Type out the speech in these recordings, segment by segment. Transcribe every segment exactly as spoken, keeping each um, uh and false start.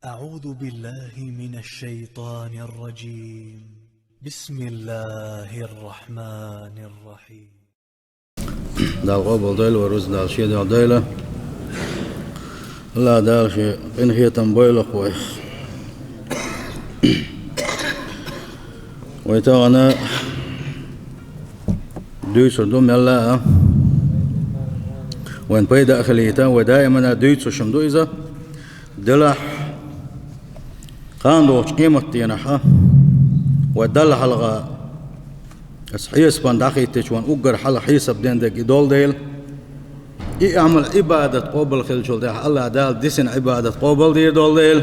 أعوذ بالله من الشيطان الرجيم. بسم الله الرحمن الرحيم. Дала къобал дойла вай рузба, Дала шен дуьхьа дойла. АллахӀ Дала шен къинхетам бойла вайх. Вай тахана дуьйцур ду мелла а, вайна пайда а хилийта, вай даимана дуьйцуш ма ду иза. Делахь, кхана догӀучу къематденахь вай Далла хьалха, аса хьесапана дӀахӀиттича, вайна уггар хьалха хьесап ден дерг и долу дела, и Ӏамал, Ӏибадат къобал хиллачул тӀаьхьа АллахӀ Дала дисина Ӏибадат къобал дийр долу дела,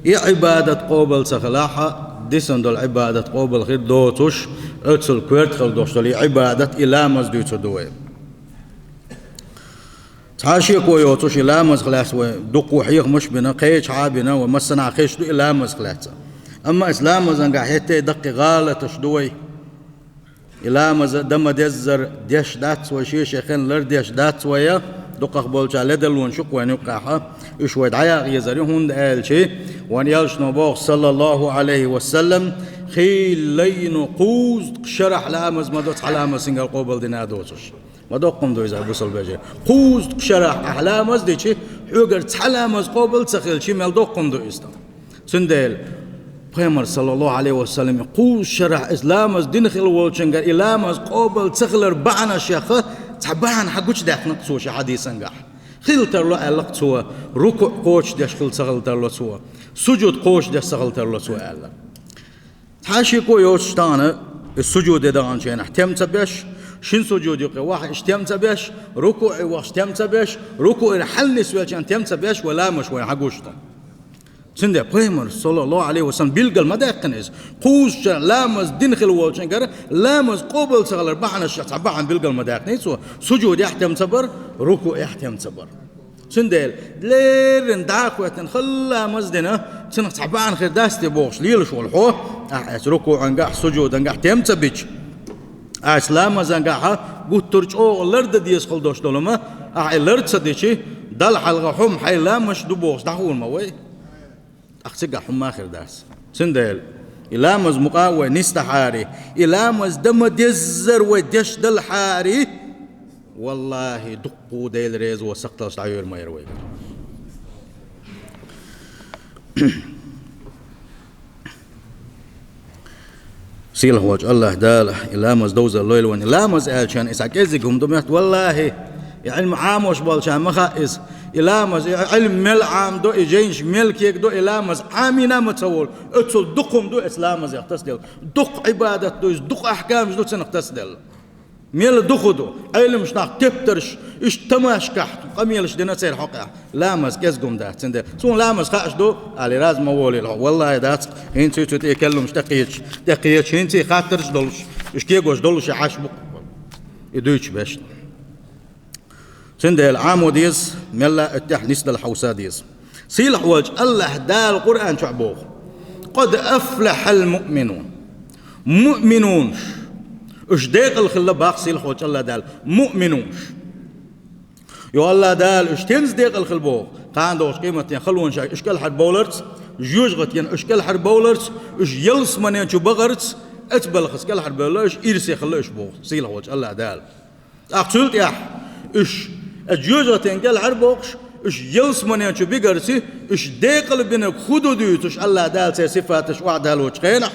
и Ӏибадат къобал ца хилахь, дисина долу Ӏибадат къобал хир доцуш, оццул коьрта хила долуш долу и Ӏибадат, и ламаз дуьйцур ду вай. Цхьа шеко йоцуш, и ламазах лаьцна вай дуккха хьехамаш а бина, кхечахьа а бина, вай массанхьа хезаш ду и ламазах лаьцна. Амма аса ламазангахь хӀетте а даккхий гӀалаташ ду вай. И ламаз дан ма-деззара деш дац вай, шен-шен хенахь лардеш дац вай, дукхах болчара ледарлонаш ю-кх вайна юккъехь, уьш вай дӀаяккха езар ю, хӀунда аьлча вайн элчано боху, саллаллахӀу Ӏалайхи ва саллам, хийла лайна кхузткъа шарахь ламаз ма до цхьа ламаз цуьнгара къобал дина а доцуш. Ма доккха хӀума ду иза, бусалба вежарий. Кхузткъа шарахь ахь ламаз дича, хьоьгара цхьа ламаз къобал ца хилча, мел доккха хӀума ду иза. Цундела Пайхамара, саллаллахӀу Ӏалайхи ва саллам, кхузткъа шарахь иза ламаз дина хилла волчуьнгара и ламаз къобал ца хилар бахьанаш яха, цхьа бахьана хьан гучудаьккхина-кх цо шен хьадисангахь. Хила тарло аьлла-кх цо, рукуӀ кхочушдеш хила ца хила тарло цо, сужуд кхочушдеш ца хила тарло цо аьлла. Цхьа шеко йоцуш тахана, и сужуде даханчу хенахь тем ца беш, шина сужуд юккъе вахча тем ца беш, рукуӀе вахча тем ца беш, рукуӀера хьалнисвелча тем ца беш, вай ламазаш вайна хьан гуш ду. Цундела Пайхамара, саллаллахӀу Ӏалайхи ва саллам, билгал ма даьккхина иза. Кхузткъа шарахь ламаз дина хилла волчуьнгара ламаз къобал ца хилар бахьанаш яха цхьа бахьана билгал ма даьккхина иза цо. Сужудехь тем ца бар, рукуӀехь тем ца бар. Цундела, леррина дӀа а хӀоьттина, хала ламаз а дина, цунах цхьа бахьана хир дац те бохуш лелаш волу хьо, ахь аса рукуӀангахь, сужудангахь тем ца бича, аса ламазангахь гуттар а чӀогӀа лардан деза хила долуш долу хӀума, ахь и лар ца дича, Далла хьалха хьо-м хьайн ламазаш ду бохуш дӀахуур ма вай. ТӀаккха цигахь хӀумма а хир дац. Цундела, и ламаз мукъа а вай нисдахьара, и ламаз дан ма-деззара вай деш далахьара, валлахӀи, дуккха Дела реза ван сакхталш дӀайоьр ма яра вайгара. Сийлахь волчу АллахӀ Дала и ламаз довзар лойла вайна. И ламаз аьлча, и цхьа кӀеззиг хӀума ду моьтту, валлахӀи, и Ӏилма Ӏамош болчарна ма хаьа иза. И ламаз, и Ӏилма мел Ӏамадо, и жайнаш мел кегадо, и ламаз Ӏамийна а ма ца волу, оццул дукха хӀума ду оцу ламазех тасаделла. Дукха Ӏибадат ду иза, дукха ахькамаш ду цунах тасаделла. Мел дукха ду, Ӏеламчу нах тептарш, иштта тамашкахь къамелаш дина церан хьокъехь. Ламаз кӀезиг хӀума дац, цундела. Суна ламаз хууш ду, ала, раза ма волийла хьо. ВаллахӀи, дац, хӀинца цу тӀе келлумаш тӀекхеча, тӀекхеча, хӀинца хаттарш долуш, уьш кегош долуш и Ӏаш бу-кх и дуьйцуш берш. Цундела Ӏамо деза, мелла а оьттехь нисдала хьовса деза. Сийлахь волчу АллахӀ Дала Къуръан чохь боху: «Къад афлахьал муъминун». Муъминунаш. Уьш декъала хилла боху сийлахь волчу АллахӀ Дала. Муъминунаш. Йо, АллахӀ Дала уьш тенца декъала хилла боху? Кхана догӀучу къематдийнахь халонаш уьш кӀелхьарбовларца, жоьжахатин уьш кӀелхьарбовларца, уьш ялсаманен чу бахарца, оцу балхаца кӀелхьарбевлла уьш, ирсе хилла уьш боху сийлахь волчу АллахӀ Дала. ТӀаккха цул тӀаьхьа уьш, оцу жоьжахатин кӀелхьарбохуш, уьш ялсаманен чу бигарца, уьш декъала бинарг хӀун ду дуьйцуш, АллахӀ Дала церан сифаташ охьадалочу хенахь,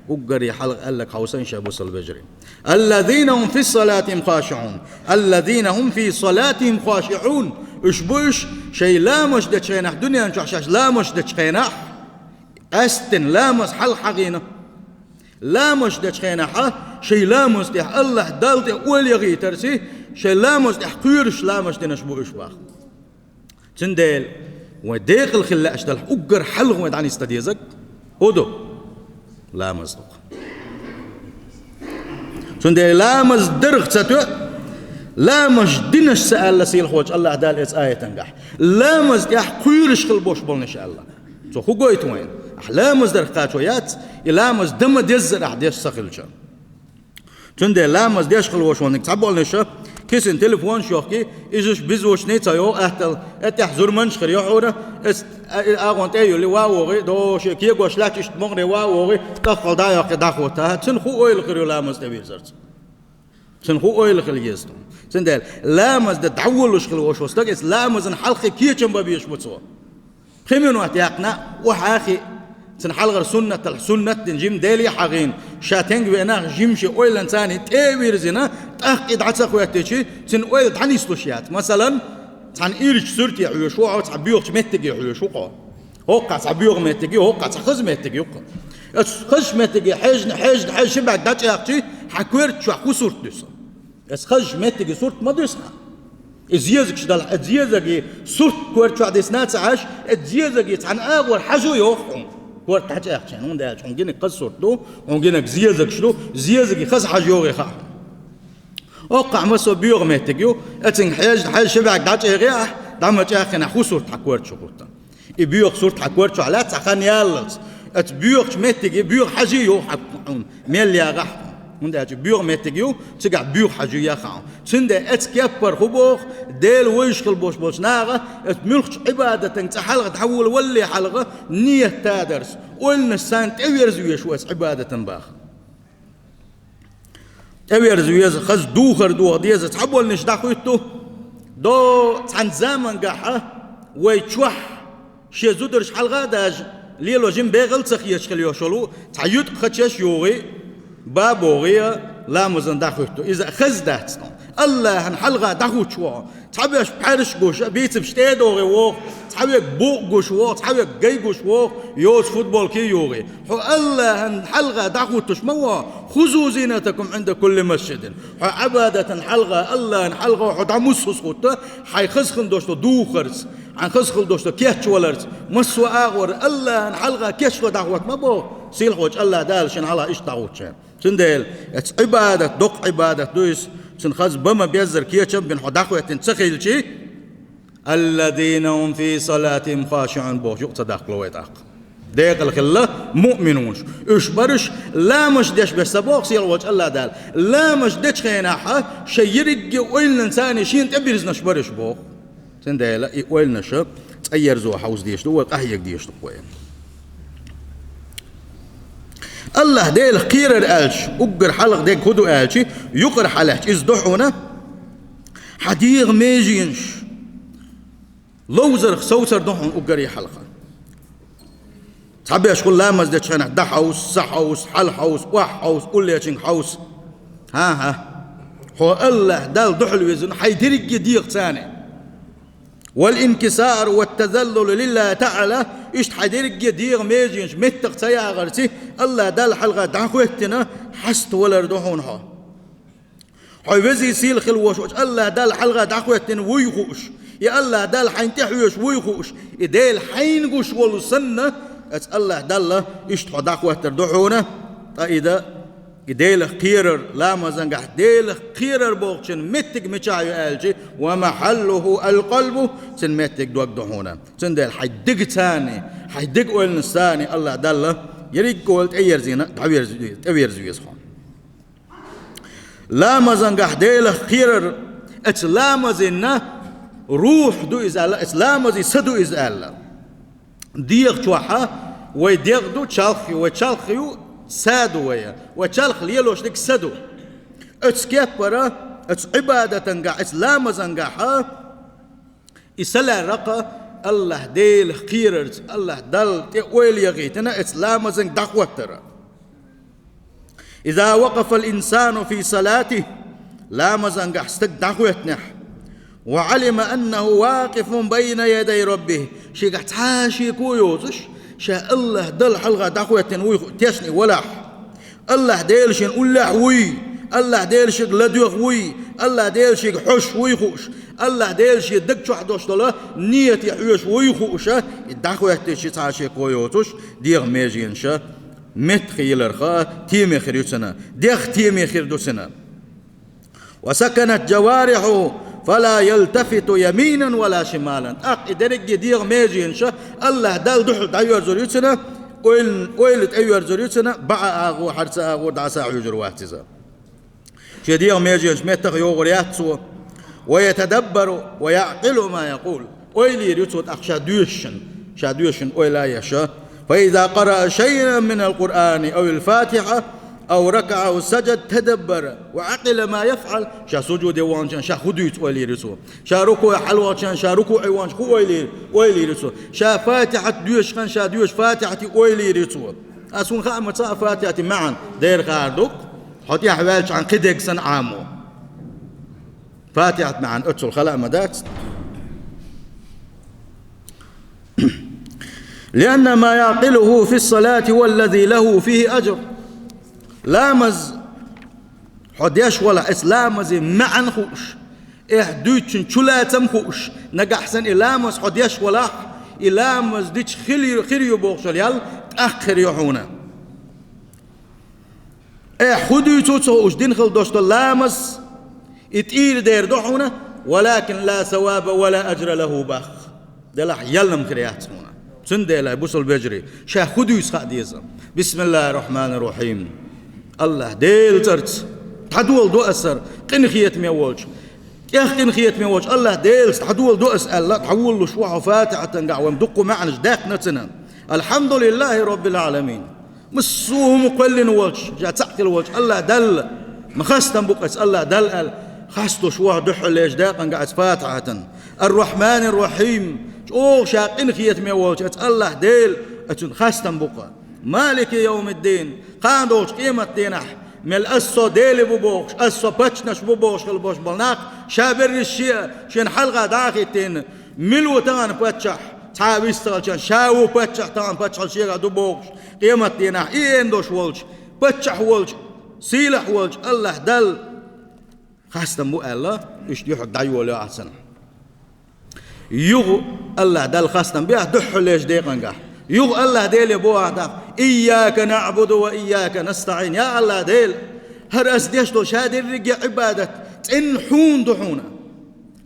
уггаре хьалха аьлларг хьовса, ша бусалба вежарий. «Аллазина хӀум фи салатихӀим хашиӀун». «Аллазина хӀум фи салатихӀим хашиӀун». Уьш бу уьш, шайн ламазаш дечу хенахь, дуьнен чохь шаьш ламазаш дечу хенахь, къаьсттина ламаз хьалха хьахийна. Ламазаш дечу хенахь, шайн ламаза тӀехь АллахӀ Далла тӀе ойла яхийтарца, шайн ламаза тӀехь кхоьруш ламазаш динарш бу уьш боху. Цундела, вай декъала хила лаьаш далахь, уггар хьалха вай дӀанисдан дезарг хӀун ду? Ламаз ду-кх. Цундела ламаз дарх ца тоьа, ламазаш динарш ца аьлла сийлахь волчу АллахӀ Дала оцу аятангахь. Ламаза тӀехь кхоьруш хила болуш болнаш аьлла. Цо хӀун гойту вайна? Ахь ламаз дарх кхачо яц, и ламаз дан ма-деззара ахь деш ца хилча. Цундела ламаз деш хила волуш волниг цхьаболнаш, Кисана телефонаш йохкий, изаш беззвучный ца йоху аттал, э, тӀехь зурманаш хир йохьура, эс, а, а, агӀон тӀе а юьллий, ва вогӀий, до шен кегош лаьтташ иштта могӀаре ва вогӀий, тӀаккха дӀа а йоккхий дӀахӀотта. Цунна хӀун ойла хир ю ламаз тӀе вирзарца? Цунна хӀун ойла хила еза тхуна? Цундела ламаз де дӀаволалуш хила волуш волу стаг, эс ламазан хьалхе кечам бан безаш ву цо. Пхи минот яьккхина, охьа а хиъна, цуьнан хьалхара суннаталахь суннат дина, жима Деле а хьахийна, ша тенга веана, жима шен ойланца тӀе а вирзина, тӀаккха и дӀа ца хӀоьттичи, цуьнан ойла дӀанислуш яц. Масалан, цхьана ирчу суьрте хьоьжуш ву хьо, цхьа боьхачу меттиге хьоьжуш ву хьо. ХӀоккхахь цхьа боьха меттиг ю, хӀоккхахь цхьа хаза меттиг ю-кх. Оцу хазачу меттиге хьежна, хьежна, хьежна, ши бӀаьрг дӀачӀагӀчи, хьан коьрта чохь хӀун сурт дуьсу? Эс хазачу меттиге сурт ма дуьсу хьан. И зезагаш дала, и зезаге сурт коьрта чохь дисна ца Ӏаш, и зезаге цхьана агӀор хьажо йоху хьуна. Коьрта дӀачӀагӀчи, хӀунда аьлча хьуна гинарг хаза сурт ду, хьуна гинарг зезагаш ду, зезаге хаза хьажа йогӀий хаьа хьуна. ХӀоккхахь массо а боьха меттиг ю, оцуьнга хьежна, хьежна ши бӀаьрг дӀачӀагӀий ахь, дӀа ма чӀагӀйина, хьан хӀун сурт хьан коьрта чу хӀутту? И боьха сурт хьан коьрта чохь лаьцна цхьа хан яллалц, оцу боьхачу меттиге боьха хьажа йоху хьан, хьуна, мел ягӀахь хьуна. ХӀунда аьлча боьха меттиг ю, цигахь боьха хьажа яхахь хьуна. Цундела оцу кеппара хӀун боху, Дела вевзаш хила болуш болчу наха, оцу муьлххачу Ӏибадатан цӀа хьалха дӀаволавалале хьалха, нийят тадарца, ойланаш санна тӀеверза везаш ву оцу Ӏибадатан баха. ТӀеверза веза, хаза духар доха деза, цхьаболнаш дӀахӀуьтту. До цхьана замангахьа вай чохь шен зударш хьалха а даьжна, лело жима бегӀал ца хеташ хила йолуш волу, цхьа ютӀа кхачаш йогӀий, ба богӀий, ламазан дӀахӀуьтту. Иза хаза дац тхуна. АллахӀан хьалха дӀахӀуттуш ву хьо. Цхьаберш пхьаьрш гуш, бийцамаш тӀе а догӀий вогӀу, цхьаверг букъ гуш вогӀу, цхьаверг гай гуш вогӀу, йоцу футболка а йогӀий. Хьо АллахӀан хьалха дӀахӀуттуш ма ву, хузу зинатакум Ӏинда кулли масжидин. Хьо Ӏибадатан хьалха, АллахӀан хьалха хьо дӀамуссус хӀутту, хьайн хаза хила долуш долу духарца, хьайн хаза хила долуш долу кечваларца, массо а агӀор АллахӀан хьалха кечдо дӀахӀотта ма боху, сийлахьчу АллахӀ Дала шена хьалха иштта дӀахӀуттуш. Цундела оцу Ӏибадат, доккха Ӏибадат ду иза, цуьнан хаза бан ма-беззара кечам бина хьо дӀахӀоьттина ца хилчи, «Аллазина хӀум фи салатихӀим хашиӀун» бохуш юкъа ца даккхало вай тӀаккха. Декъала хилла муъминунаш. Уьш бараш ламазаш деш беш ца боху сийлахьчу АллахӀ Дала. Ламазаш дечу хенахьа шайн ерриге а ойланан царна шена тӀебирзинарш бараш боху. Цундела и ойланаша цӀа ерзо хьовса дезаш ду вай, къахьега дезаш ду вай. АллахӀ Делах кхерар аьлча, уггар хьалха дерг хӀун ду аьлча, юкъара хьалаьхча иза ду хьуна, хьан дегӀан меженаш ловзарх совцар ду хьуна уггаре хьалха. Цхьаберш хуьлу ламаз дечу хенахь дӀахьовса, схьахьовса, хьалхьовса, охьахьовса, уллечуьнга хьовса. ХӀан-хӀа. Хьо АллахӀ Далла дуьхьал везина хьайн дерриге дегӀаца. Вал инкисар ва тазаллул лиллахӀи таӀала, иштта хьайн дерриге дегӀан меженаш меттах ца ягӀарций, АллахӀ Далла хьалха дӀахӀоьттина хьаставалар ду хьуна хьо. Хьо везий сийлахь хила волуш волчу АллахӀ Далла хьалха дӀахӀоьттина вуй хууш, и АллахӀ Далла хьайна тӀехьоьжуш вуй хууш, и Дела хьайна гуш волу санна, оцу АллахӀ Далла иштта хьо дӀахӀоттар ду хьуна, ткъа и дан, и Делах кхерар, ламазангахь Делах кхерар бохучун меттиг мичахь ю аьлчи, ва махьаллуху алкъалбу, цуьнан меттиг дог ду хьуна. Цундела хьайн дегацани, хьайн дега ойланашцани АллахӀ Далла ерриг а ойла тӀеерзийна, дӀаверз-, тӀеверза веза хьо. Ламазангахь Делах кхерар, оцу ламазина рухь ду иза аьлла, оцу ламазин са ду иза аьлла. ДегӀа чохьа вай дегӀ ду, чалх ю, вай чалх ю, са ду вай, вай чалх лелош дерг са ду. Оцу кеппара, оцу Ӏибадатангахь, оцу ламазангахьа, и са лаьрра-кх АллахӀ Делах кхерарца, АллахӀ Далла тӀе ойла яхийтина оцу ламазанга дӀахӀоттара. Иза вакъафал инсану фи салатихӀи, ламазангахь стаг дӀахӀоьттинехь, ва Ӏалима аннаху вакъифун байна ядай раббихӀи, шегахь цхьа а шеко а йоцуш, ша АллахӀ Далла хьалха дӀахӀоьттина вуй ху-, тешна и валахь. АллахӀ Дела шена уллехь вуй, АллахӀ Дела шега ладоьгӀна вуй, АллахӀ Дела шега хьожуш вуй хууш, АллахӀ Дела шен даг чохь долуш долу нийяте хьоьжуш вуй хууша, и дӀахӀоьттича цхьа а шеко йоцуш, дегӀан меженаша меттах еларха теме хир ю цуьнан, дегӀ теме хир ду цуьнан. Ва саканат джаварихьуху фала ялтафиту яминан вала шималан. ТӀаккха и дерриге дегӀан меженаша АллахӀ Далла дуьхьал дӀайоьрзур ю цуьнан, ойла, ойла тӀеверзур ю цуьнан, баӀа агӀо, хьарца агӀо дӀаса а хьуьйжур вац иза. Шен дегӀан меженаш меттах йогӀур яц цо. ويتدبر ويعقل ما يقول. Ойла йийр ю цо тӀаккха ша доьшучун, ша доьшучун ойла еш. فإذا قرأ شيئا من القرآن أو الفاتحة أو ركع أو سجد تدبر وعقل ما يفعل. Ша сужуде вахча ша хӀу дуьйцу ойла йийр ю цо. Ша рукуӀе хьалвахча ша рукуӀе вахча хӀу ойла йийр, ойла йийр ю цо. Ша Фатихьат доьшуча ша доьшуча Фатихьате ойла йийр ю цо. Ас хьуна хаа ма ца а Фатихьате маьӀна дера хаар ду-кх, хьо тӀехваьлча кхидерг санна Ӏамо. Фатихьат маьӀна оццул хала а ма дац. لأن ما يعقله في الصلاة هو الذي له فيه أجر. Ламаз хьо деш валахь, эца ламаза маьӀна хууш, эхь дуьйцучун чулацам хууш, нагахь санна и ламаз хьо деш валахь, и ламаз дича хир ю, хир ю бохуш йола ял тӀаккха хир ю хьуна. Эхь хӀу дуьйцу ца хууш дина хила долуш долу ламаз, и тӀера дер ду хьуна, ولكن لا ثواب ولا أجر له боху. Делахь ял-м хир яц хьуна. Цундела, бусалба вежарий, ша хӀу дуьйцу хаа деза. بسم الله الرحمن الرحيم. АллахӀ Делан цӀарца дӀадоладо ас хӀара къинхетаме волчу, тӀех къинхетаме волчу АллахӀ Делаца дӀадоладо ас аьлла, дӀаволалуш ву хьо Фатихьатангахь, вайн дуккха маьӀнаш даьккхина цуьнан. الحمد لله رب العالمين. Массо а хӀума кхоьллина волчу, ша цхьаъ хила волчу АллахӀ Далла, ма хастам бу-кх ас АллахӀ Далла аьлла, хастуш ву хьо дуьххьарлечу декъангахь ас Фатихьатан. الرحمن الرحيم, чӀогӀа ша къинхетаме волчу ас АллахӀ Дела, ас цунна хастам бу-кх. مالك يوم الدين, кхана долчу къематдийнахь, мел ас со Дела бу бохуш, ас со паччахьаш бу бохуш хила болуш болу нах, ша берриш шиъ а шена хьалха дӀа а хӀиттийна, мила ву тахана паччахь, цхьа а вист ца хилча, ша ву паччахь, тахана паччахьалла шегахь ду бохуш, къематдийнахь и эн долуш волчу, паччахь волчу, сийлахь волчу АллахӀ Далла хастам бу аьлла, уьш юьхьиг дӀайолайо ахь цунна. Юха АллахӀ Далла хастам бехь дуьххьарлечу декъангахь. Юха АллахӀ Деле боху ахь тӀаккха: إياك نعبد وإياك نستعين. Я АллахӀ Дела, хӀара ас деш долу ша дерриге а Ӏибадат цӀенна хьуна ду хьуна.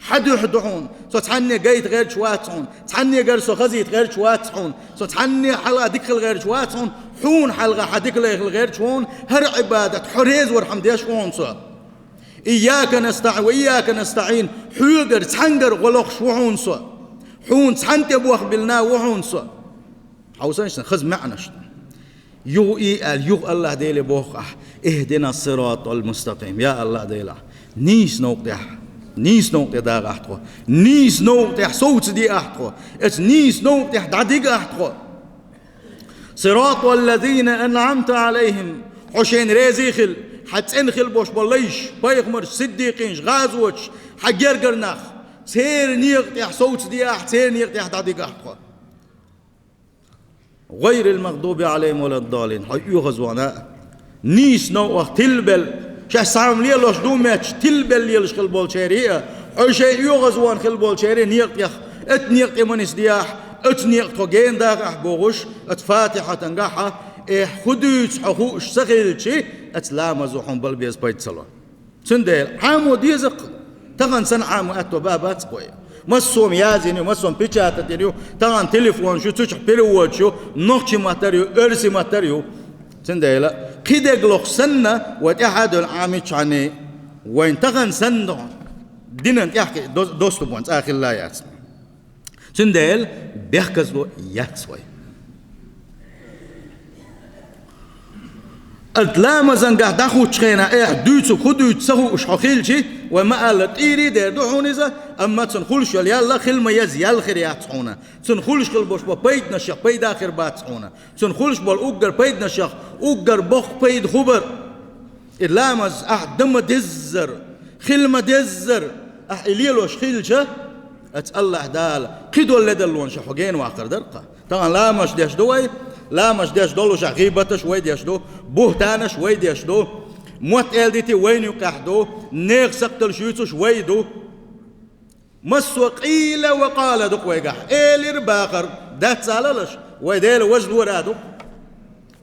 Хьан дуьхьа ду хьуна? Со цхьанне гайта гӀерташ вац хьуна, цхьаннегара со хазийта гӀерташ вац хьуна, со цхьанне хьалха дика хила гӀерташ вац хьуна, хьуна хьалха хьан дика лайхила гӀерташ ву хьуна, хӀара Ӏибадат хьо реза вархьама деш ву хьуна со. إياك نستعين, وإياك نستعين, хьоьгара цхьаьнгара гӀо лохуш ву хьуна со. Хьуна цхьанна тӀе бохбиллина ву хьуна со. Хьовсал шуна, хаза маьӀнаш ду. Юха и аьлла, юха АллахӀ Деле боху ахь: اهدنا الصراط المستقيم. Я АллахӀ Дела, нийса новкъа тӀехь, нийса новкъа тӀе дагӀахь тхо, нийса новкъа тӀехь совцаде ахь тхо, эцу нийса новкъа тӀехь дӀадига ахь тхо. صراط الذين أنعمت عليهم. Хьо шайна реза хила, хьан цӀена хила болуш болу лайш, пайхамарш, сиддикъинаш, гӀазоташ, хьан гергара нах, церан некъа тӀехь совцаде ахь, церан некъа тӀехь дӀадига ахь тхо. غير المغضوب عليهم ولا الضالين. Хьо оьгӀазвахна, нийса новкъах тилабелла, шаьш цхьа хӀума лелош ду моьттуш, тилабелла лелаш хила болчеран а, хьо шайн оьгӀазвахна хила болчеран а некъа тӀех, оцу некъа тӀе ма нисде ахь, оцу некъа тхо гена даха ахь бохуш, оцу Фатихьатангахь, эхь хӀу дуьйцу хьо хууш ца хилча, оцу ламазо хьуна бала беза пайда ца ло. Цундела Ӏамо деза-кх, тахана санна Ӏамо аьтто бан бац-кх вай. Массо а язйина ю, массо а печатать йина ю, тахана телефонаш ю, цу чохь переводаш ю, нохчийн маттара ю, оьрсийн маттара ю. Цундела кхидерг лохуш санна, вай тӀаьхьа а девлла Ӏамийча хьуна, вайна тахана санна динан тӀаьхьа до-, доступ вайна цкъа а хилла яц. Цундела бехказло яц вай. Ат ламазангахь дӀахуучу хенахь, эхь дуьйцург хӀу дуьйцу ца хууш хьо хилча, вай ма-аллара, тӀера дер ду хьуна иза, амма цунна хуьлуш йолу ял хила ма еза ял хир яц хьуна. Цунна хуьлуш хила болуш болу пайданашех пайда хир бац хьуна. Цунна хуьлуш болу уггар пайданашех уггар боккха пайда хӀун бара? И ламаз ахь дан ма-деззара, хила ма-деззара, ахь и лелош хилча, ацу АллахӀ Дала кхидолу ледарлонаш хьо гена ваккхар дара-кх. Тахана ламазаш деш ду вай, ламазаш деш долуш ахь гӀийбаташ вай деш ду, буьхтанаш вай деш ду, мотт-эладитий вайна юккъехь ду, нехан сакхталш юьйцуш вай ду. Массо а къийла ва къала ду-кх вайгахь. Элира бахар дац алалаш, вай Дела важа лора ду-кх.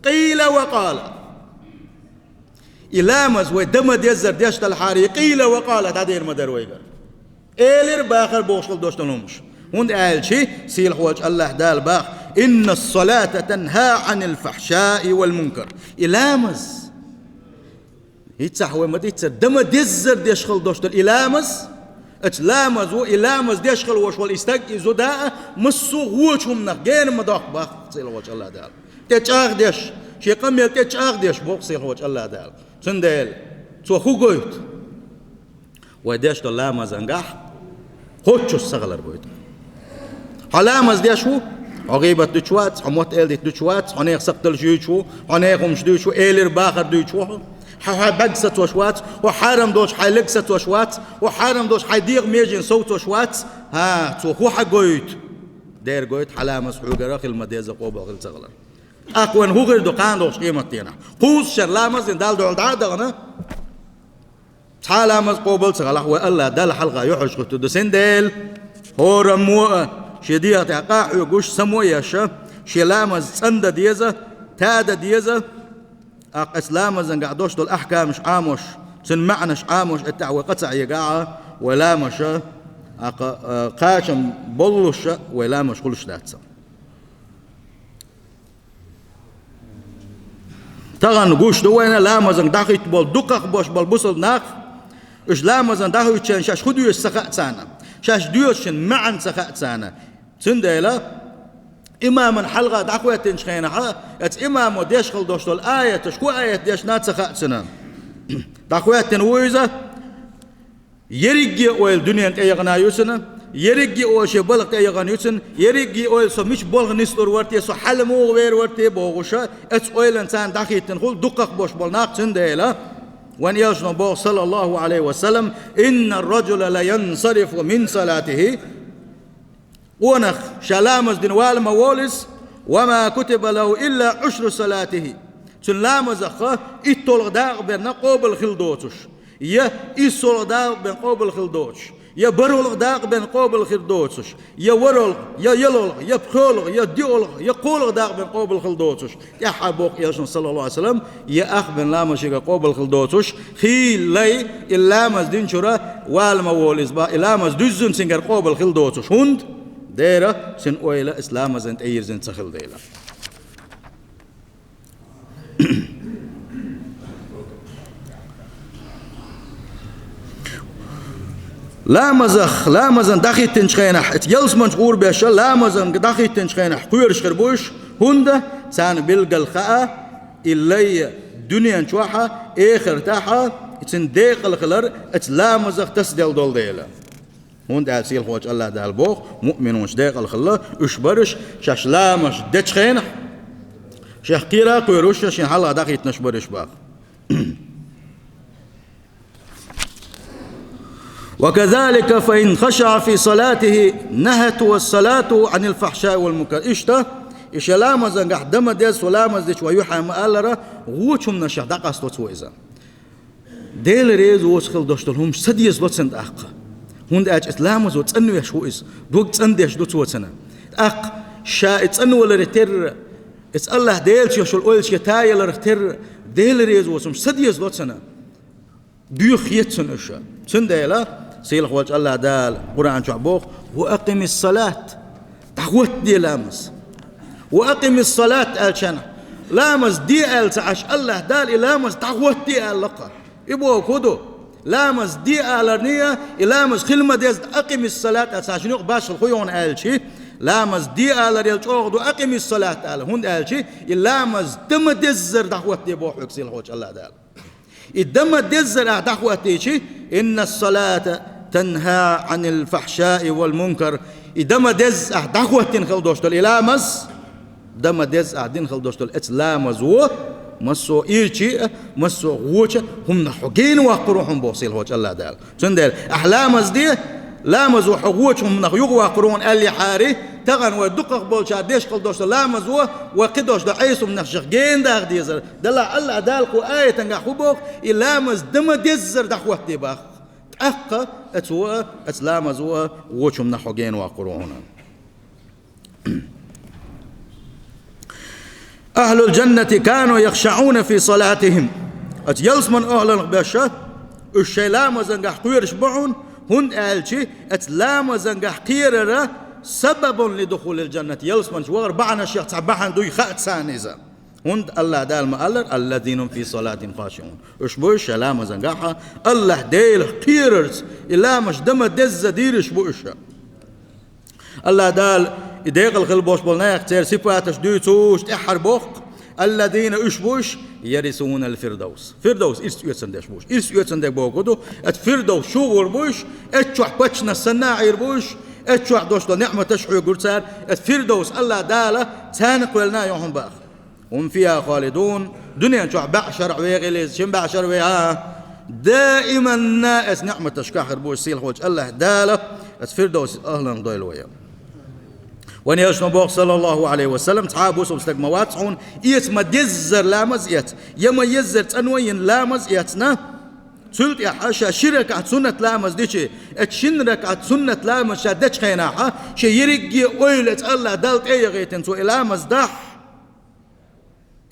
Къийла ва къала. И ламаз вай дан ма-деззара деш далахьара, и къийла ва къала дӀадер ма дара вайгара. Элира бахар бохуш хила долуш долу хӀумаш. ХӀунда аьлча сийлахь волчу АллахӀ Дала баха: إن الصلاة تنهى عن الفحشاء والمنكر. И ламаз ХӀинццехь вай ма-диццара, дан ма-деззара деш хила долуш долу и ламаз, Аца ламазо, и ламаз деш хила вош вола и стаг, и зуда а, массо а вочу хӀуманах гена ма доккху бах Сийлахьчу АллахӀ Дала. ТӀе чӀагӀдеш, шен къамел тӀе чӀагӀдеш боху Сийлахьчу АллахӀ Дала. Цундела цо хӀун гойту? Вай деш долу ламазангахь кхоччуш ца хилар гойту. Хьо ламаз деш ву, хьо гӀийбат дуьтуш вац, хьо мотт-эладита дуьтуш вац, хьо нехан сакхталш юьйцуш ву, хьо нехан хӀумаш дуьйцуш ву, элира бахар дуьйцуш ву хьо. Хьо хьайн бӀаьрг сацош вац, хьо хьарам долуш хьайн лерг сацош вац, хьо хьарам долуш хьайн дегӀан меженаш совцош вац. ХӀа, цо хӀун хьан гойту? Дера гойту, хьан ламаз хьоьгара хила ма-деззара къобал хила ца хилар. ТӀаккха вайн хӀун хир ду кхана долчу къематдийнахь? Кхузткъа шеран ламаз дина Далла дуьхьал дӀа а дахана, цхьа а ламаз къобал ца хилахь, вай АллахӀ Далла хьалха юьхьӀаьржа хӀуьттур ду. Цундела хӀораммо а шен дегӀа тӀехь къахьоьгуш, само а еш, шен ламаз цӀандан деза, тадан деза. ТӀаккха аца ламазангахь долуш долу ахькамаш Ӏамош, цуьнан маьӀнаш Ӏамош, эттехь вай къа ца хьегахь, вай ламаша, тӀаккха, а, кхачам боллуша вай ламаш хуьлуш дац. Тахана гуш ду вайна ламазанга дӀахӀитта болу дукхах болуш болу бусалба нах, уьш ламазанга дӀахӀуьттучарна шаьш хӀун доьшу ца хаьа царна, шаьш доьшучун маьӀна ца хаьа царна. Цундела имаман хьалха дӀахӀоьттинчу хенахь, аца имамо деш хила долуш долу аяташ, хӀун аят дешна ца хаьа цунна. ДӀахӀоьттина ву иза, ерриге ойла дуьненан тӀе яхана ю цуьнан, ерриге ойла шен балха тӀе яхана ю цуьнан, ерриге ойла со мича балха нислур вара те, со хьала муха вер вара те бохуша, аца ойланна царна дӀахӀиттина хуьлу дукхах болуш болу нах. Цундела вайн элчано боху, саллаллаху Ӏалайхи ва саллам: «Инна ар-раджула ла янсарифу мин салатихи». Къонах ша ламаз дина вала ма волу иза, «ва ма кутиба лаху илла Ӏушру салатихи». Цуьнан ламазах итталгӀа дакъа бен къобал хила доцуш, я иссалгӀа дакъа бен къобал хила доцуш, я бархӀалгӀа дакъа бен къобал хила доцуш, я ворхӀалгӀа, я ялхалгӀа, я пхоьалгӀа, я диъалгӀа, я кхоалгӀа дакъа бен къобал хила доцуш. ТӀаьхьа боху элчано, саллаллаху Ӏалайхи ва саллам, я ах бен ламаз шегара къобал хила доцуш, хийла лай, и ламаз динчуьра вала ма волу иза бах, и ламаз дуьззина цуьнгара къобал хила доцуш. ХӀунда? Дера, цуьнан ойла аца ламазан тӀе йирзина ца хила дела. Ламазах, ламазан дӀахӀиттинчу хенахь, эца ялсаманчу гӀур беш, ламазан дӀахӀиттинчу хенахь кхоьруш хир бу уьш, хӀунда царна билггал хаьа, и лай дуьнен чохьа, эхартахьа, и цуьнан декъала хилар эца ламазах тасаделла долу дела. ХӀунда аьлча Сийлахьчу АллахӀ Дала боху, муъминаш декъала хилла, уьш бараш, шаьш ламаз дечу хенахь, шех кхера а кхоьруш, шаьш шен хьалха дӀахӀиттинарш бараш бах. «Ва казалика фа ин хашаӀа фи салатихи нахьатху салатуху Ӏанил фахьшаи вал мункар». Иштта, и шен ламазангахь дан ма дезза, со ламаз дечу ван юьхьа ма аллара, вочу хӀуманаш шех дӀакъастош ву иза. Дела реза воцу хила долуш долу хӀуманаш ца дезало цунна тӀаккха. ХӀунда аьлча иза ламазо цӀанвеш ву иза, дог цӀандеш ду цо цунна. ТӀаккха ша и цӀанваларе терра, иза АллахӀ Делаца йолуш йолу ойлачу тӀе та яларх терра, Дела реза воцу хӀуманаш ца дезало цунна. Доьху хета цунна уьш. Цундела Сийлахьчу АллахӀ Дала Къуръан чохь боху: «Ва акъимис салат». ДӀахӀоттаде ламаз. «Ва акъимис салат» аьлча, ламаз де аьлла ца Ӏаш, АллахӀ Дала и ламаз дӀахӀоттаде аьлла-кх. И боху хӀун ду? Ламаз де аларний, и ламаз хила ма деза, акъимис салат аьлла ца Ӏаш, юкъа башхалла хӀун ю хьуна аьлчи, ламаз де аларел чӀогӀа ду акъимис салат аьлла, хӀунда аьлчи и ламаз дан ма деззара дӀахӀоттаде боху хьоьга Сийлахьчу АллахӀ Дала. И дан ма деззара ахь дӀахӀоттийчи, «Инна ас-салата танхьа Ӏанил фахьшаи вал мункар». И дан ма дезза ахь дӀахӀоттийна хила долуш долу и ламаз, дан ма дезза ахь дина хила долуш долу эца ламазо, массо а ирчи а, массо а гӀоча а хӀуманах хьо гена ваккхар ву хьуна боху Сийлахьчу АллахӀ Дала. Цундела ахь ламаз де, ламазо хьо гӀочу хӀуманах юхаваккхар ву хьуна аьллехьарий, тахана вай дукхах болчара деш хила долуш долу ламазо, вай кхидолуш долу Ӏеса хӀуманах шех гена даха дезара. Делахь АллахӀ Дала кху аятангахь хӀун боху, и ламаз дан ма деззара дӀахӀоттаде бах. ТӀаккха а цо, эца ламазо гӀочу хӀуманах хьо гена ваккхар ву хьуна. «Ахьлул джаннати кану яхшаӀуна фи салатихим». Эца ялсаман охьланах беша, уьш шайн ламазангахь кхоьруш бу хьуна, хӀунда аьлчи эца ламазангахь кхерара сабабун ли духулил джаннат, ялсаман чу вахар бахьана шех цхьа бахьана дуй хаьа царна иза. ХӀунда АллахӀ Дала ма аллара: «الذين هم في صلاتهم خاشعون». Уьш бу уьш шайн ламазангахьа АллахӀ Делах кхерарца, и ламазаш дан ма деззара дийраш бу уьш. АллахӀ Дала и декъала хила болуш болу нах, церан сипаташ дуьйцуш тӀаьххьара боху: «الذين», уьш бу уьш, «يرثون الفردوس». Фирдовс ирс оьцур деш бу уьш. Ирс оьцур дерг бохург ду, оцу Фирдовс чу гӀур бу уьш, оцу чохь паччахьаш санна а Ӏийр бу уьш, оцу чохь долуш долу ниӀматаш хьоьгур цара, оцу Фирдовс АллахӀ Дала царна кхоьллина а ю хьуна баха. «هم فيها خالدون». Дуьнен чохь бӀе шарахь вехилла иза, шина бӀе шарахь веха, даиманна оцу ниӀматашкахь хир бу уьш сийлахьчу АллахӀ Дала, оцу Фирдовс ахӀланах дойла вай. Вайн элчано боху, саллаллаху Ӏалайхи ва саллам, цхьа а бусалба стаг ма вац хьуна, эца ма деззара ламаз эца, я ма еззара цӀано йина ламаз эцна, цул тӀаьхьа ша ши ракаӀат суннат ламаз дичи, оцу шина ракаӀат суннат ламаз ша дечу хенахьа, шен ерриге ойла оцу АллахӀ Далла тӀе а яхийтина цо и ламаз дахь,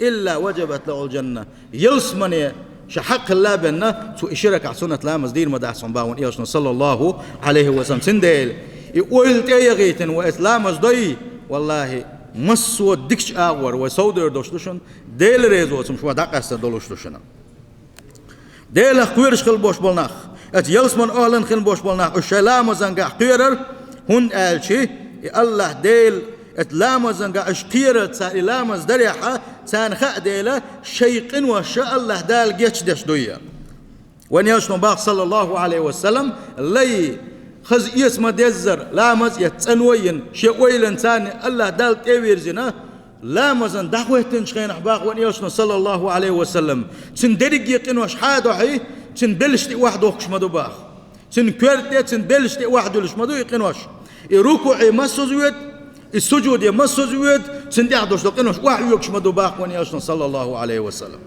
«إلا وجبت له الجنة». Ялсамане ша хьакъ хилла а бенна, цо и ши ракаӀат суннат ламаз дийр ма дац хьуна боху вайн элчано, саллаллаху Ӏалайхи ва саллам. Цундела и ойла тӀе а яхийтина вай оцу ламаз дой, валлахӀи, массо а дикачу агӀор вай совдевр долуш ду шуна, Делан реза воцург шу вай дӀакъаьстар долуш ду шуна. Делах кхоьруш хила болуш болу нах, оцу ялсаманин охӀланах хила болуш болу нах, уьш шайн ламазангахь кхерар, хӀунда аьлча и АллахӀ Дела оцу ламазангахь уьш кхерарца, и ламаз дарехьа, царна хаьа дела, шайн къинош АллахӀ Дала гечдеш дуй. Вайн элчано боху, саллаллаху Ӏалайхи ва саллам, лай, хаза эца ма деззара ламаз эца цӀано йина, шен ойланца АллахӀ Далла тӀе а вирзина, ламазан дӀахӀоьттинчу хенахь боху вайн элчано, саллаллаху Ӏалайхи ва саллам, цуьнан дерриге къинош хьа а дохьий, цуьнан белшаш тӀе охьадохкуш ма ду боху. Цуьнан коьрта тӀе, цуьнан белшаш тӀе охьадуьллуш ма ду и къинош. И рукуӀе массаза воьду, и сужуде массаза воьду, цуьнан тӀехь долуш долу къинош охьаоьгуш ма ду боху вайн элчано, саллаллаху Ӏалайхи ва саллам.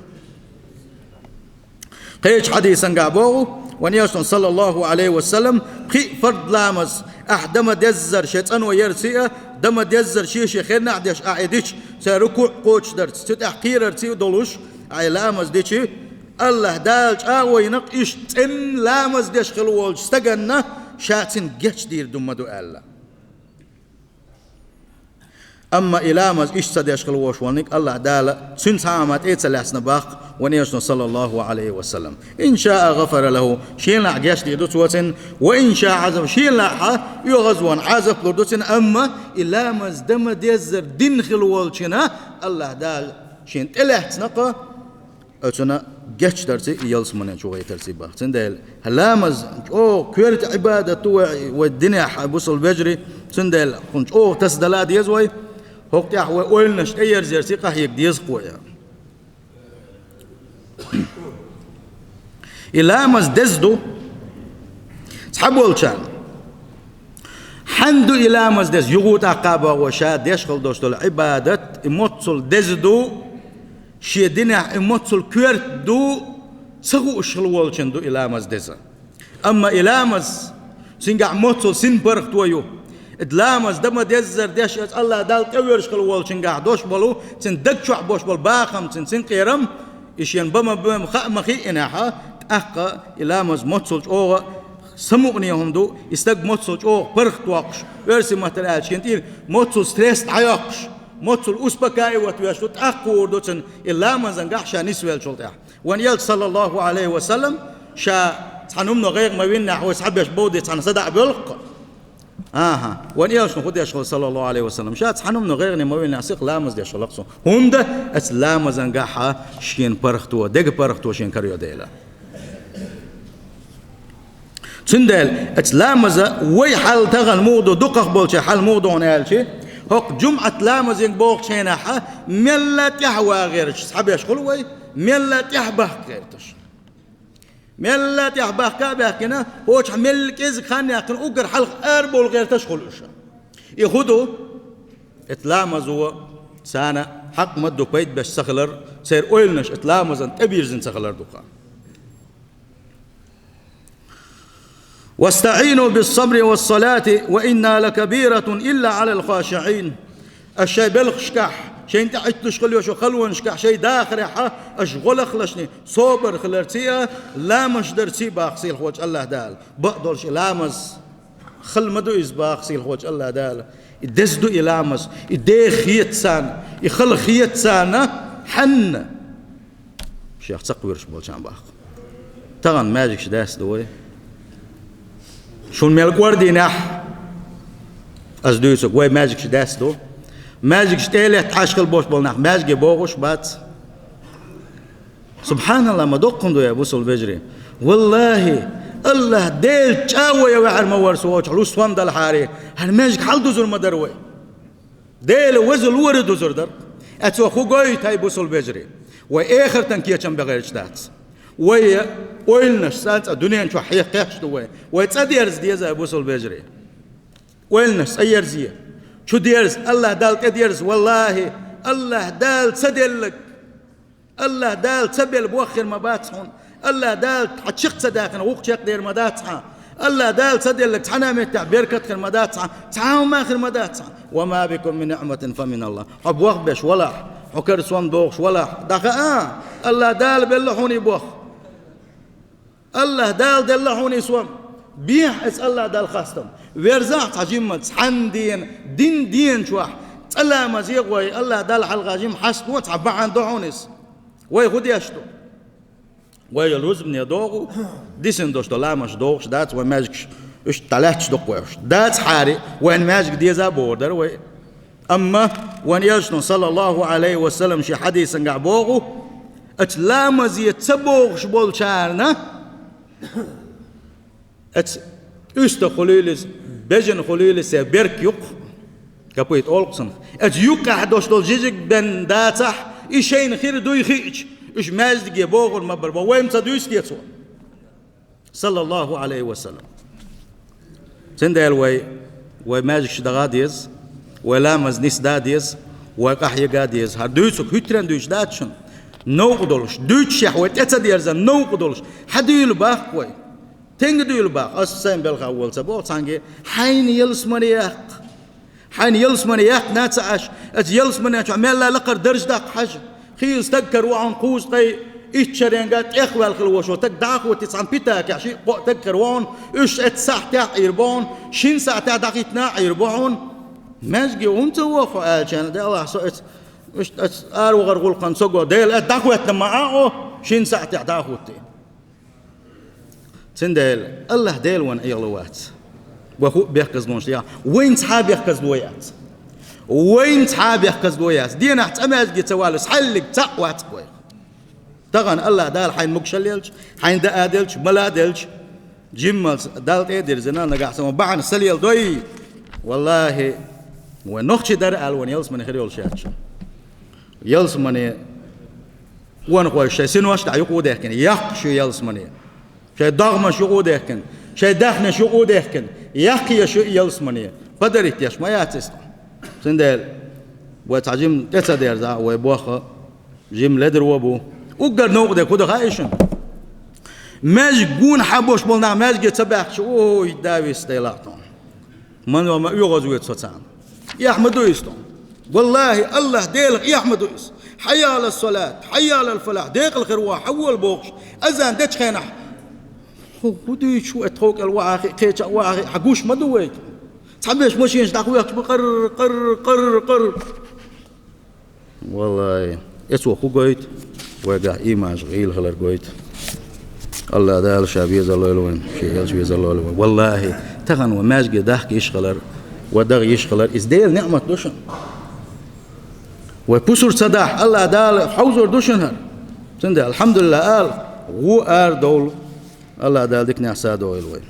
Кхечу хьадисангахь боху вайн элчано, саллаллаху Ӏалайхи ва саллам, пхи а фард ламаз ахь дан ма деззара шен цӀано ярций а, дан ма деззара шен-шен хеннахь а деш ахь и дича, церан рукуӀ кхочушдарца, цу тӀехь кхерарций а долуш, ахь и ламаз дича, АллахӀ Дала чӀагӀо йина-кх иштта цӀена ламаз деш хила волчу стаганна, ша цуьнан гечдийр ду ма ду аьлла. Амма и ламаз иштта ца деш хила волуш волниг АллахӀ Дала цуьнан цхьа а ма тӀе а ца лаьцна боху вайн элчано, саллаллаху Ӏалайхи ва саллам. «إن شاء غفر له», шена лаахь гечдийр ду цо цунна, «وإن شاء عذب», шена лаахь оьгӀазвахана Ӏазап лур ду цунна, амма и ламаз дан ма деззара дина хила волчунна АллахӀ Дала шена тӀелаьцна-кх, оцунна гечдарций, ялсамане чу гӀайтарций боху. Цундела ламаз чӀогӀа коьрта Ӏибадат ду вай, вай динехь бусалба вежарий, цундела кхунна чӀогӀа тасадала а деза вай, хӀокху тӀехь вай ойланаш тӀеерзарций къахьега деза кхо а. И ламаз деза ду цхьаболчарна. Хьанна ду и ламаз деза? Юха тӀаккха а боху вай, ша деш хила долуш долу Ӏибадат, и моццул деза ду, шен динехь и моццул коьрта ду, ца хууш хила волчунна ду и ламаз деза. Амма и ламаз, цуьнгахь моццул син паргӀато ю. И ламаз дан ма деззара деш, оцу АллахӀ Далла тӀевоьрзуш хила волчуьнгахь долуш болу, цуьнан даг чохь болуш болу бахам, цуьнан, цуьнан кхерам, и шена бан ма бан хаа ма хиъинехь, тӀаккха и ламаз моццул чӀогӀа самукъане хӀума ду, и стаг моццул чӀогӀа паргӀатвоккхуш, оьрсийн маттара аьлча, шена тӀера моццул стресс дӀайоккхуш, моццул успокаивать веш ду, тӀаккха гӀур ду цунна и ламазангахь ша нисвеллачул тӀаьхьа. Вайн элча, саллаллаху Ӏалайхи ва саллам, ша цхьана хӀумано гӀайгӀа ма виннехь, вай схьабеш бовде цхьана садаӀа боьлху-кх. АхӀа, вайн элчано хӀун деш хилла, саллаллаху Ӏалайхи ва саллам? Ша цхьана хӀумано гӀайгӀане ма виннехь, сиха ламаз деш хилла-кх цо. ХӀунда аьлча ламазангахьа шена паргӀато, дега паргӀато шена карайо дела. Цундела аьлча ламаза вай хьал тахана муха ду, дукхах болчийн хьал муха ду хьуна аьлча, хӀокху жумӀат ламазанга бохучу хенахьа мелла тӀаьхьа ван гӀерташ схьабеш хуьлу вай, мелла тӀаьхьа бахка гӀерташ. Мелла тӀаьхьа бахка а баьхкина, хӀокху мелла кӀезиг хан яьккхина уггар хьалха арабовла гӀерташ хуьлу уьш. И хӀун ду? Эта ламазо царна хьакъ ма ду пайда беш ца хилар, церан ойланаш эта ламазан тӀебирзина ца хилар ду-кх. «واستعينوا بالصبر والصلاة وإنها لكبيرة إلا على الخاشعين». Аша шайн белхашкахь, шайна тӀе Ӏитталуш хила йолчу халонашкахь шайн дахарехьа, аша гӀо лахлашний, собар хиларций а, ламазаш дарций а боху сийлахьчу АллахӀ Дала. Бакъдолуш и ламаз хала ма ду иза боху сийлахьчу АллахӀ Дала. И деза ду и ламаз, и деха хета царна, и хала хета царна, Хьанна? Шех ца кхоьруш болчарна баккха. Тахана маьждигаш даьсса ду вай. Шуна мел кӀордийнехь, ас дуьйцург, вай маьждигаш даьсса ду. Маьждигаш тӀе а летта Ӏаш хила болуш болу нах маьждиге богӀуш бац. СубхьаналлахӀ, ма доккха хӀума ду, я бусалба вежарий. ВаллахӀи, АллахӀ Дела чӀагӀо ян ваьхьар ма вара со, оцу луьстам далахьара, хӀара маьждиг хьал дузур ма дара вай. Дела веза лора дузур дара. Эцо хӀун гойту, хӀай бусалба вежарий? Вай эхартан кечам бан гӀерташ дац. Вай ойланаш цӀа-цӀа дуьнен чохь хьекхаш ду вай. Вай цӀа дерза деза, хӀай бусалба вежарий. Ойланаш цӀа ерзе. Чу дерза, АллахӀ Далла тӀе дерза, валлахӀи, АллахӀ Дала ца деллаг. АллахӀ Дала ца белла боххир ма бац хьуна. АллахӀ Дала хьан чиха ца даьккхина, вукху чекхдер ма дац хьан. АллахӀ Дала ца деллаг цхьана а меттехь беркат хир ма дац хьан, цхьа хӀума хир ма дац хьан. «Ва ма бикум мин ниӀматин фа мин АллахӀ». Хьо бохбеш валахь, хьо карцон дохуш валахь, дӀахаа, АллахӀ Дала белла хьуна и боху. АллахӀ Дала делла хьуна и сом. Бехьа эца АллахӀ Далла хастам. Верзахь цхьа жимма цхьана дена, дин дена чохь, цкъа ламаз е гӀой, АллахӀ Далла хьалха жимма хьаста цхьа бахьана до хьуна иза. Вай хӀун деш ду? Вай рузбане догӀу, дисина долуш до ламазаш догӀуш дац, вай маьждигаш уьш дӀалаьтташ дукха вай уьш. Дацахьара, вайн маьждиг деза а бохур дара вай. Амма вайн Элчано, саллаллахӀу Ӏалайхи ва саллам, шен хьадисангахь боху, оцу ламазе ца богӀуш болчарна, оцу уьстагӀ хуьлийла иза, бежана хуьлийла иза, берг юккъе, копыта олу цунах. Оцу юккъехь долуш долу жижиг бен дацахь, и шайна хир дуй хиъча, уьш маьждиге богӀур ма бара, бо вайна ца дуьйцу те цо? СаллаллахӀу Ӏалайхи ва саллам. Цундела вай, вай маьждигаш даха а деза, вай ламаз нисда а деза, вай къахьега а деза. ХӀара дуьйцург хӀуьттаренна дуьйцуш дац шуна. Новкъа долуш, дуьйцушехь вай тӀе ца дерзан, новкъа долуш. Хьан дуьйла баккха вай? Тенга дуьйла баккха? Ас сайн белхахь волу ца боху цхьаьнгге, хьайна ялсамане яккха. Хьайна ялсамане яхна ца Ӏаш, оцу ялсамане чохь мелла лакхара дарж даккха хьажа. Хийла стаг кара вахьуна кхузткъе итт шаренга тӀехваьлла хила вошо стаг дӀахӀотти цхьана питакехь шиъ-кхоъ стаг кара вахьуна, уьш эцу сахьтехь Ӏийр бохьуна, шина сахьтехь дӀахӀиттина а Ӏийр бохьуна. Маьжге хӀунда ца воху аьлча, де Аллахь со эцу, уьш эцу аравахар гӀуллакхана цо го, Дела, эцу дӀахӀоьттина ма Ӏа хьо, шина сахьтехь дӀахӀотти. Цундела Аллахь Дела вайна Ӏехало вац. Вай хӀуъа бехказлонаш яхь, вайна цхьа а бехказло яц. Вайна цхьа а бехказло яц. Денахь цкъа маьжге ца валлалц хьаллиг цхьаъ вац вайх. Тахана Аллахь Дала хьайна могушалла елча, хьайна даа делча, мала а делча, жиммалц Далла тӀе а дирзина, нагахь санна бахьана са леладой. Валлахьи, вай нохчий дара аьлла вайна ялсамане хир йолуш яц. Ялсамане, вонахой шайн синош дӀа юкъа а дехкина, яккхаш ю ялсамане. Шайн догӀмаш юкъа а дехкина, шайн даьхнаш юкъа а дехкина, яккха еш ю ялсамане. Падарит еш ма яц иза. Цундела вай цхьа жима тӀе ца дерзахь, вай бохху жима ледаро бу. Уггар новкъа дерг хӀун ду хаьий шуна? Маьжге гонахьа болуш болу нах маьжге ца баьхча, ой, да вист дай лахтон. Ман ма оьгӀаз вуьйцу со царна. Эхь ма ду иза тхуна. Валлахьи, Аллахь Делах эхь ма ду иза. Хьайя Ӏала салат, хьайя Ӏалал фалахь, декъала хир ван, хьан вола бохуш, азан дечу хенахь. ХӀу, хӀу дуьйцу шу, тхов кӀел вахьа хи, кхеча вахьа хи, хьан гуш ма ду вай. Цхьаберш машинаш дӀахӀоьттуш бу, къар, къар, къар, къар. Валлай, эцо хӀу гойту? Вайгахь ийманаш гӀийла хилар гойту. Аллахь Дала ша безаллойла вайн, шен элча везаллойла вайн. Валлахьи, тахана вай маьжге дахка йиш хилар, вай дагӀа йиш хилар, иза Делан ниӀмат ду шуна. Вай пусар ца дахь, Аллахь Дала хьовзор ду шуна хӀара. Цундела, алхьамдулиллахь ала, гӀо арадовла, Аллахь Дала диканехь садойла вай.